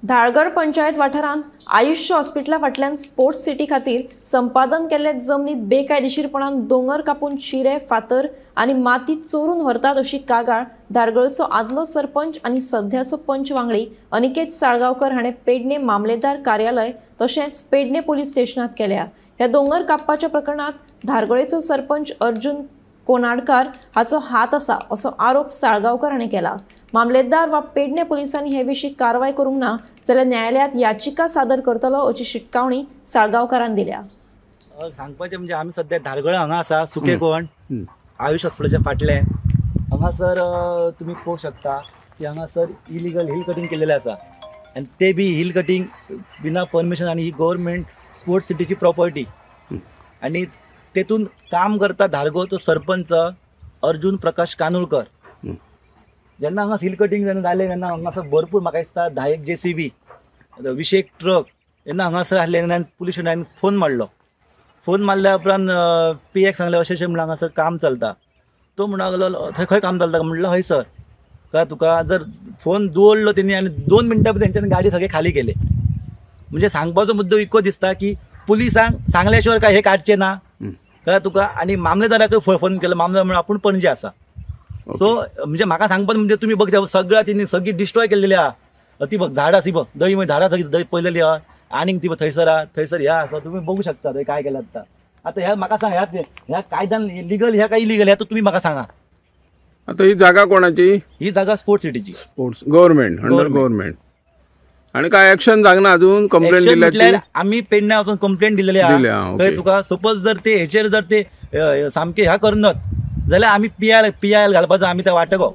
धारगळ पंचायत वाठारांत आयुष्य हॉस्पिटला फाटल्यान स्पोर्ट्स सिटी खातीर संपादन केल्ले जमनीत बेकायदेशीरपणान दोंगर कापून चिरे, फातर आनी माती चोरून व्हरतात अशी कागाळ धारगळचो आदलो सरपंच आनी सध्याचो पंच वांगडी अनिकेत साळगांवकर हाणें पेडणे मामलेदार कार्यालय तशेंच पेडणे पुलीस स्टेशनात केल्या. ह्या दोंगर कापपाच्या प्रकरणात धारगळेचो सरपंच अर्जुन कोनाडकार हाचो हात आसा असो आरोप साळगांवकर हाणें केला. मामलेदार वा पेडणे पुलिसांनी हे विशीं कारवाय करूंक ना जाल्यार न्यायालयात याचिका सादर करतलो अशी शिटकावणी साळगांवकारान दिल्या. सांगपाचें म्हणजे आमी सद्या धारगळ हांगा आसा, सुकेकोण आयुष हॉस्पिटलाच्या फाटल्यान. हांगासर तुमी पळोवंक शकता की हांगासर इलिगल हिल कटिंग केलेलें आसा आनी ते बी हिल कटिंग विना परमिशन आनी ही गव्हर्मेंट स्पोर्ट्स सिटीची प्रॉपर्टी आनी तेतून काम करता धारगळचो सरपंच अर्जुन प्रकाश कानुलकर. जेन्ना हांगा हिल कटिंग जेन्ना जालें तेन्ना हांगासर भरपूर म्हाका दिसता 10 JCB, 20 truck जेन्ना हांगासर आसले तेन्ना पुलीस स्टेशनान फोन मारलो. फोन मारल्या उपरांत पी एक सांगलें अशें अशें म्हणल्यार हांगासर काम चलता. तो म्हणूंक लागलो थंय खंय काम चलता म्हणलं हय सर. कळ्ळें तुका? जर फोन दवरलो तेणी आनी 2 मिनटां भितर तेंच्यांनी गाडी सगळे खाली केले. म्हणजे सांगपाचो मुद्दो इतको दिसता की पुलिसांक सांगल्या शिवाय काय हे काडचें ना. कळ्ळें तुका? आनी मामलेदाराकूय फोन केलो, मामलेदार म्हणून आपूण पणजे आसा. सो म्हणजे म्हाका सांगपाचें म्हणजे तुमी बघ सगळ्या तेणी सगळी डिस्ट्रॉय केलेली आहा. ती बघ झाडां ती बघ दळी मागीर झाडां सगळी दळी पडलेली आहा आनीक ती बघ थंयसर आहा, थंयसर ह्या आसा. तुमी बघू शकता थंय काय केलां आतां. आतां ह्या म्हाका सांग, ह्या कायद्यान लिगल ह्या काय इलिगल ह्या तुमी म्हाका सांगा. आतां ही जागा कोणाची? ही जागा स्पोर्ट्स सिटीची. Sports government, under government. आनी काय एक्शन जागना अजून? कंप्लेंट दिल्या आमी पेडण्या वचून कंप्लेंट दिलेली आहा. कळ्ळें तुका? सपोज जर ते हेचेर जर ते सामके ह्या करनात जाल्यार आमी पी I L घालपाचो आमी त्या वाटेको.